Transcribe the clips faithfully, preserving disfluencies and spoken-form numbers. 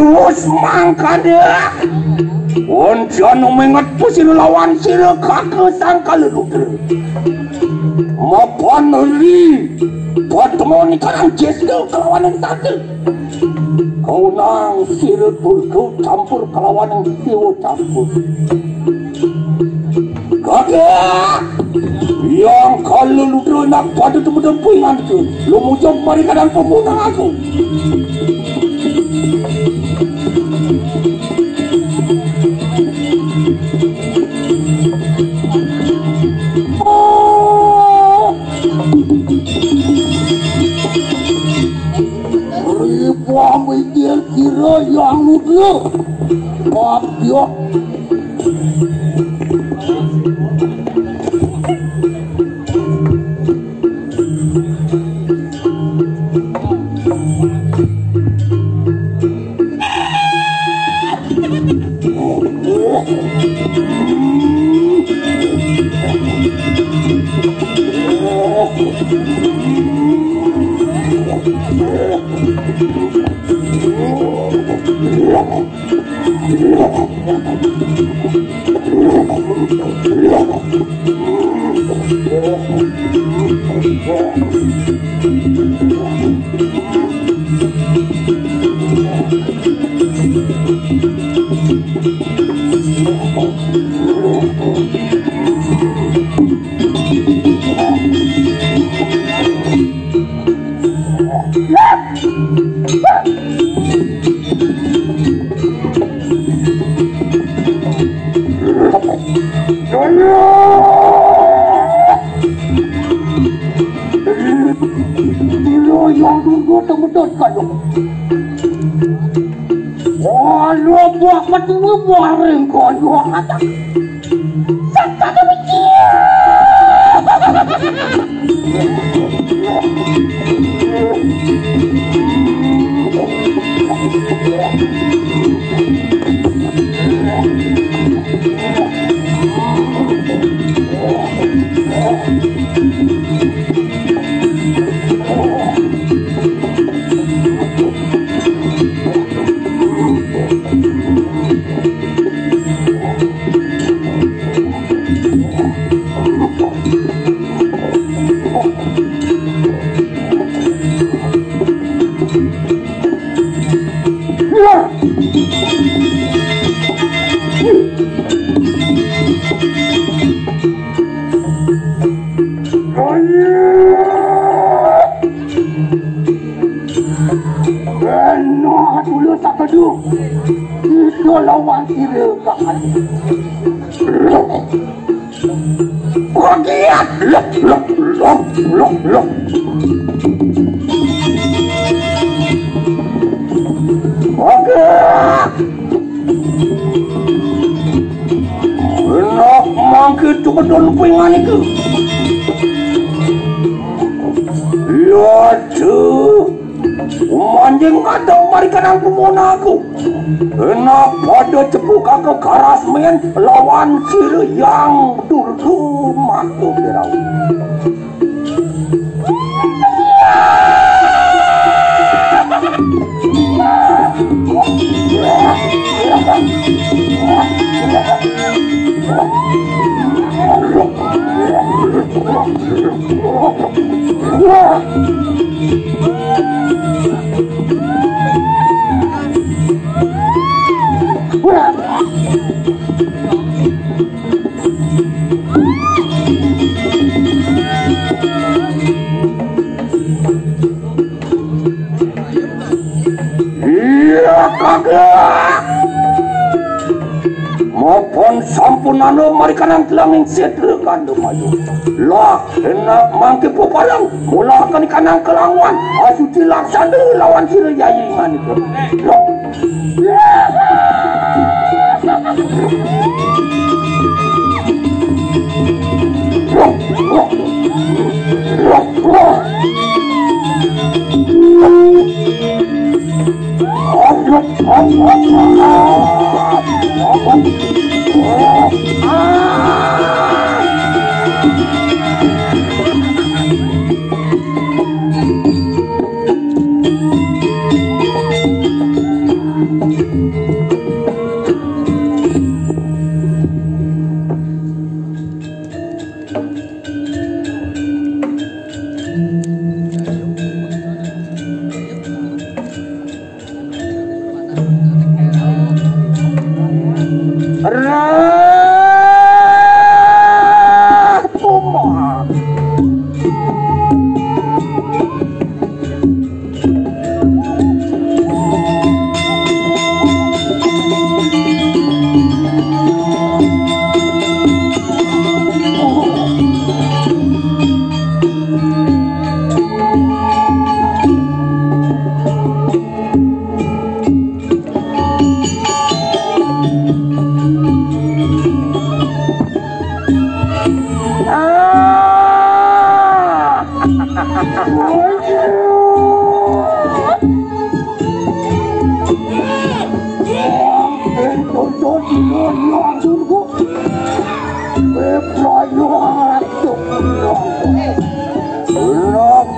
Wis mangkane, wong jana menget pusir lawan sira kakesang kaleludra. Mapan ri, patemoni karang jesna kelawan ing tata. Kaunang sira Durga campur kelawan Dewa campur. Kakek, yang kaleludra nak pada temudan puingan itu. Lumujung mari kadang pemunang aku. Ribuan mikir kira yang lucu. Maaf, yuk. Ilo yang dulu temutan kayu. Walau buah petunjuk buah ringkoyo. Eno dulu tak teduh. Itu lawan sira kakan. Kogiat. Lok, lok, lok, lok, lok. Kogiat. Enak mangke tumedun pingan iku. Ladu. Manjing ngadang mari kanang pemonaku. Enak pada cepuk aku karas men lawan sira yang durdu matu pirau. Iya, kakek. Mapa Sampun anu mari kanang telanging setra kandung ayu. Lah, enak mangke peparang, mulakan kanang kelawan, asuci laksana lawan sira yayi manika. Lah.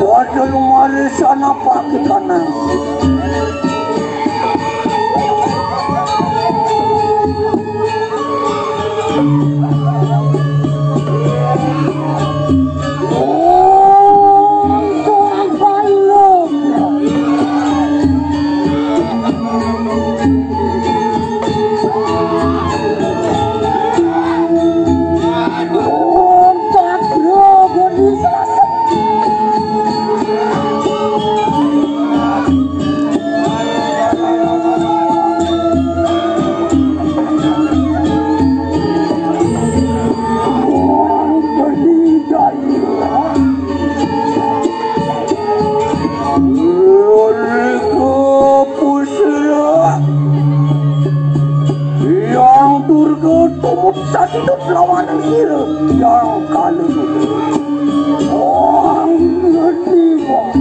Pada lumari sana pakai kanan. Yang Durga tumut sandut lawan ira yang kalu. Wong ngene, wong.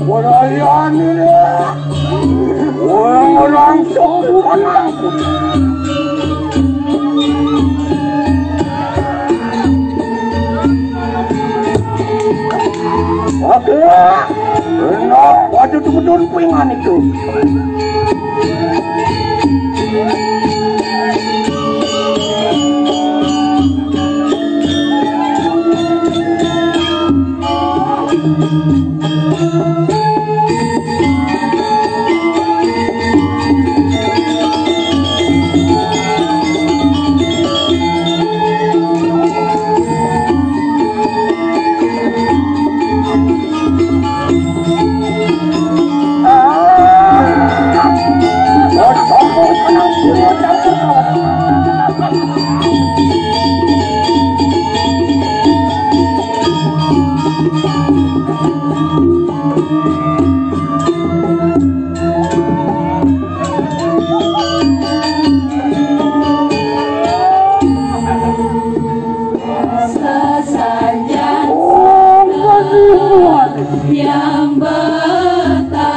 Perayaan ini orang-orang sempurna. Oke, enak, waduh, tunggu dulu, pingan itu. Sesajen yang bertari.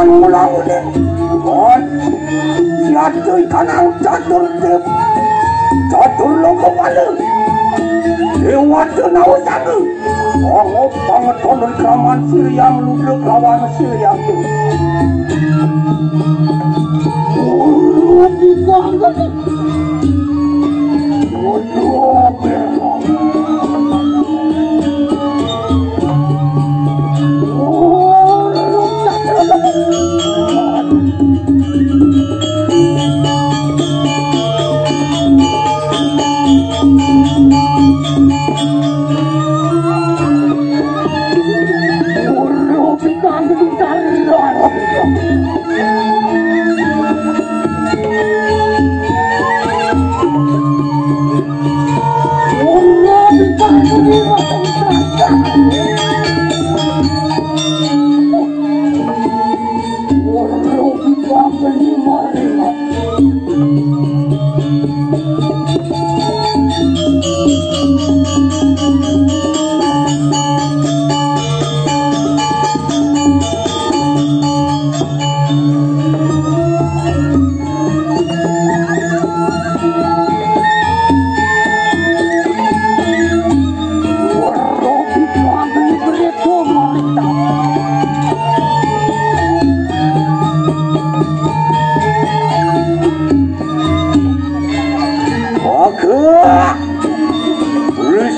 Mula-mula. Siatu ikanang catur dep. Catur loka pala. Dewa tenawa saga. Angop pangeton ri kraman Siriang Ludra kelawan Siriang Dewa. Ulu pikanget. Ulu pikanget. Oke.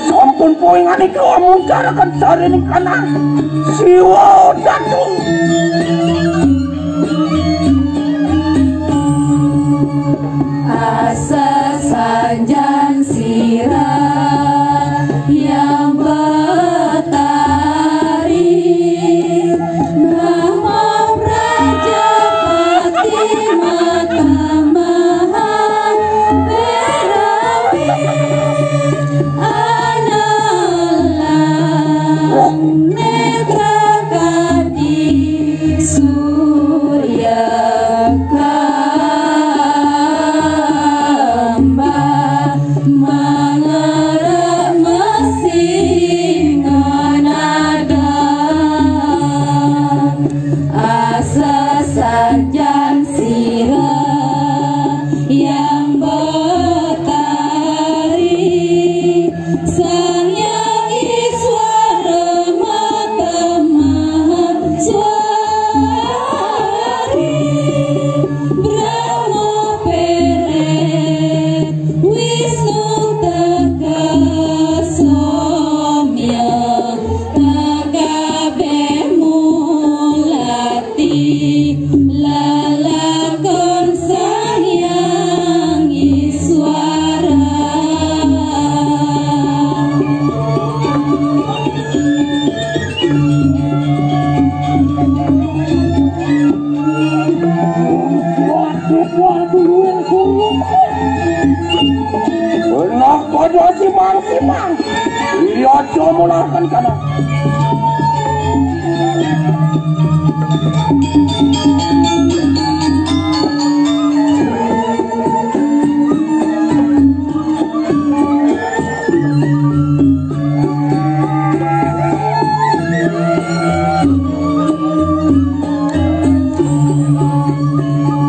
Sampun poingan iki amun carakan sarining kanang Siwa Datu. Asa sanjan sira yang betari, nama Prajapati mata maha berawi. Analang netra kadi surya kamba, mangarep masing nganada. Asa sajan sira yang betari, Sang Hyang Iswara Mata Mahaswari, Brahma Peret, Wisnu Teka Somya, Teka Bemula Lalakon Sang Hyang Iswara. Enak pada simang-simang. Iya, cuma lakukan kanan.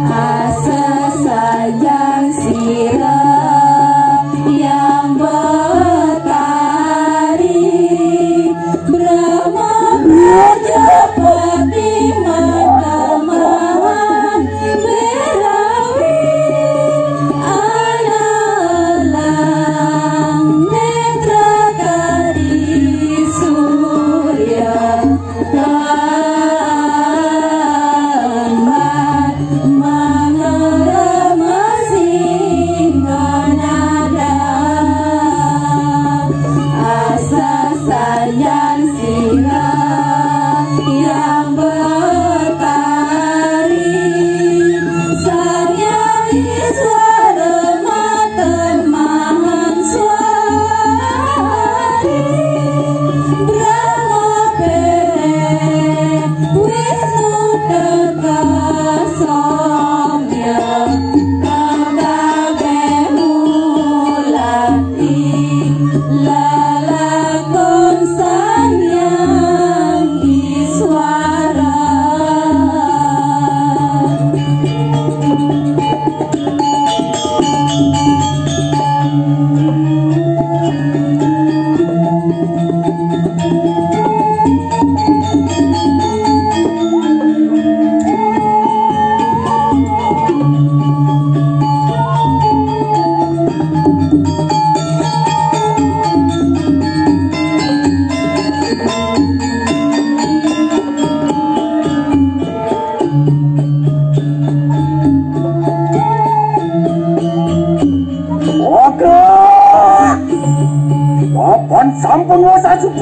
Asa sajan sira yang betari,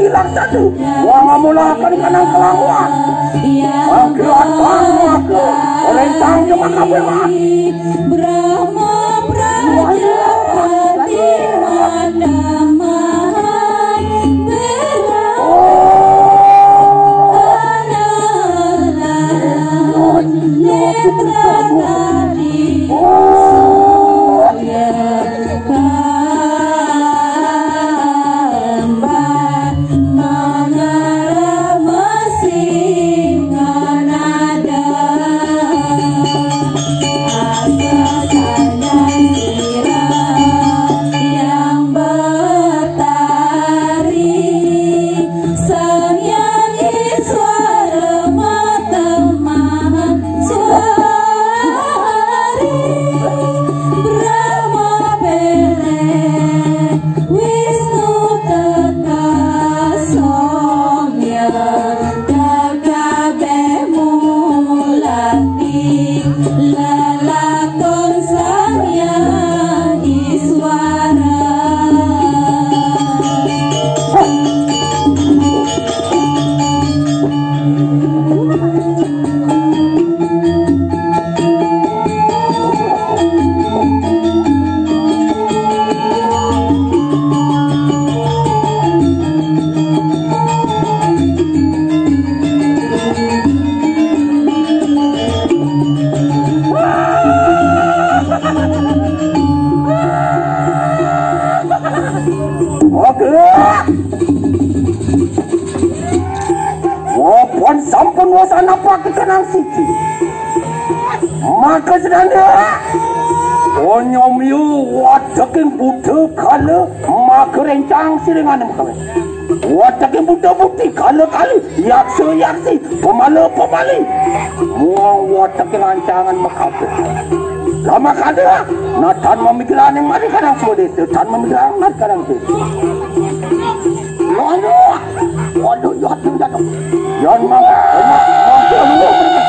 Hilang satu. Wong ngamulaken kanang kelawan. Mangke atang mangke. Ora entang cuma kabeh. Brahma Prajapati Madamahan Bera. Netra Tadi Surya Kembar Mangara Masing Nada. Asa sayang sira yang batari, Sang Hyang Iswara Mata Maha Suari, Brahma Bere Wisnu teka somya, kabeh mulati lelakon Sang Hyang Iswara. Oke. Wapun sampun wasa napa kekenang siji. Maka sedana onyomyu wadeking Buddha kala maka rencang siringanem kawe. Wadeking Buddha Buddhi kala kali yaksa yaksi pemala pemali. Muang wadeking rancangan makabeh. Lama kada natan memikirane mari kadang swadesa, tan memikirane mari kadang swadesa. Waduh, waduh, waduh, waduh. Yan mangga, mangga, mangga.